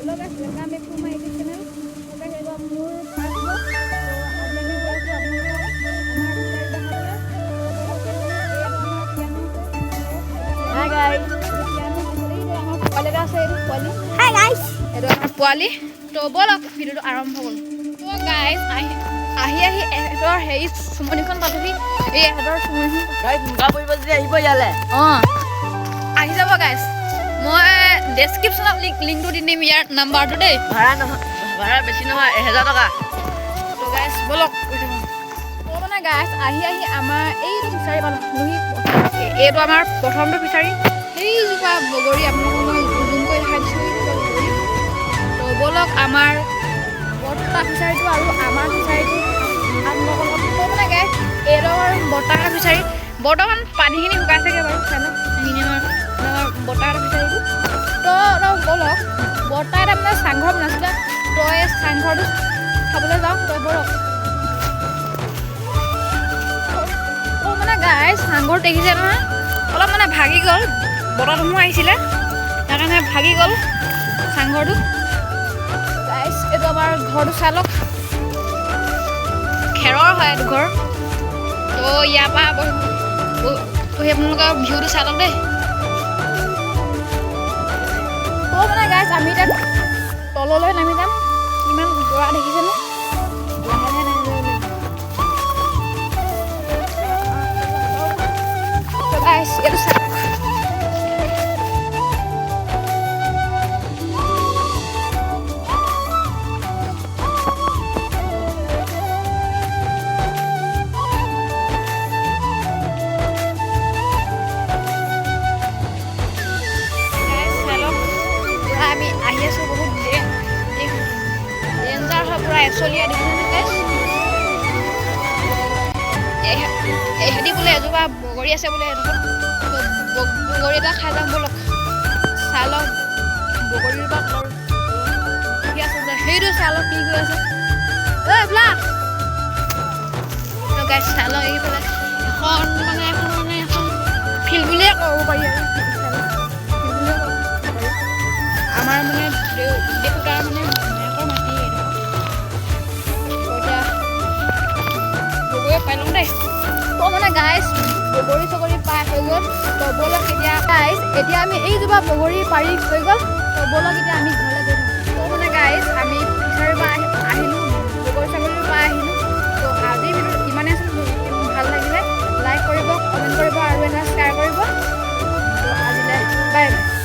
Hello guys, welcome back to my YouTube channel. তো গাইছ, এইটো মোৰ ফাৰ্ষ্ট ব্লগ। তো আজি আমি গৈ আছোঁ আপোনালোকক আমাৰ ফিচাৰী দেখাবলৈ। এইটো আমাৰ পিয়ানো আছে। Hi guys. পিয়ানো, এইটো আমাৰ পোৱালি এটা আছে, এইটো পোৱালি। Hi guys. এইটো আমাৰ পোৱালি। তো ব'লক, ভিডিঅ'টো আৰম্ভ কৰোঁ। তো গাইজ, আহি আহি আহি এহঁতৰ হেৰি চুমনিখন পালোহি। এই এহঁতৰ চুমনিখন। গাইজ, মুগা পৰিব যদি আহিব ইয়ালে। অঁ, আহি যাব গাইজ। মই ডেছক্ৰিপশ্যনত লিংকটো দি দিম, ইয়াৰ নাম্বাৰটো দেই। ভাড়া নহয়, ভাড়া বেছি নহয়, 1000 টকা। তো গাইজ, ব'লক গৈ থাকোঁ। তো মানে গাইজ, আহি আহি আমাৰ এইটো ফিচাৰী পালোহি। এইটো আমাৰ প্ৰথমটো ফিচাৰী। সেইজোপা বগৰী, আপোনালোকক মই জুম কৰি দেখাই দিছোঁ, এইজোপা বগৰী। তো ব'লক, আমাৰ বৰ্তা ফিচাৰীটো আৰু আমাৰ ফিচাৰীটো আপোনালোকৰ লগত। তো মানে গাইজ, এইটো আমাৰ বৰ্তাৰ ফিচাৰী। বৰ্তমান পানীখিনি শুকাইছেগৈ বাৰু, চাই লওক। সেইখিনি আমাৰ বৰ্তাৰ ফিচাৰীটো। তো ব'লক, বৰ্তা এটা মানে চাংঘৰ বনাইছিলে, তো এই চাংঘৰটো চাবলৈ যাওঁ। তই ব'লক। তো মানে গাইজ, চাংঘৰ দেখিছে নহয়, অলপ মানে ভাগি গ'ল। বতাহ ধুমুহা আহিছিলে, সেইকাৰণে ভাগি গ'ল চাংঘৰটো। গাইজ, এইটো আমাৰ ঘৰটো চাই লওক। খেৰৰ হয় এইটো ঘৰ। তো ইয়াৰ পৰা বহি বহি আপোনালোকে ভিউটো চাই লওক দেই। তো মানে গাইজ, আমি এতিয়া তললৈ নামি যাম। ইমান গৰা দেখিছেনে? লাহে লাহে নামি যাব লাগিব। তো গাইজ, এইটো চাওক। গাইজ, চাই লওক, পূৰা আমি আহি আছোঁ। বহুত ডেঞ্জাৰ হয়, পূৰা এচলীয়া, দেখিছেনে গাইজ? এহেঁতি বোলে এজোপা বগৰী আছে বোলে এডোখৰত। তো বগৰী এটা খাই যাম ব'লক। চাই লওক, বগৰীজোপা তলত কি আছে যে, সেইটো চাই লওক, কি গৈ আছে। ঐ বোলা। তো গাইজ, চাই লওক, এইফালে এখন মানে এখন ফিল্ড বুলিয়ে ক'ব পাৰি আৰু। চাই লওক, ফিল্ড বুলিয়ে ক'ব পাৰি। আমাৰ মানে দেউতাৰ মানে মাকৰ মাটি এইডোখৰ। তো এতিয়া বগৰী পাই লওঁ দেই। তো মানে গাইজ, বগৰী চগৰী পাই হৈ গ'ল। তো ব'লক এতিয়া গাইজ, এতিয়া আমি এইজোপা বগৰী পাৰি হৈ গ'ল। তো ব'লক, এতিয়া আমি ঘৰলৈ গৈ থাকোঁ। তো মানে গাইজ, আমি ফিচাৰীৰ পৰা আহিলোঁ, বগৰী চগৰীও পাই আহিলোঁ। তো আজিৰ ভিডিঅ'টো ইমানেই আছিল। ভাল লাগিলে লাইক কৰিব, কমেণ্ট কৰিব আৰু এটা শ্বেয়াৰ কৰিব। তো আজিলৈ বাই বাই।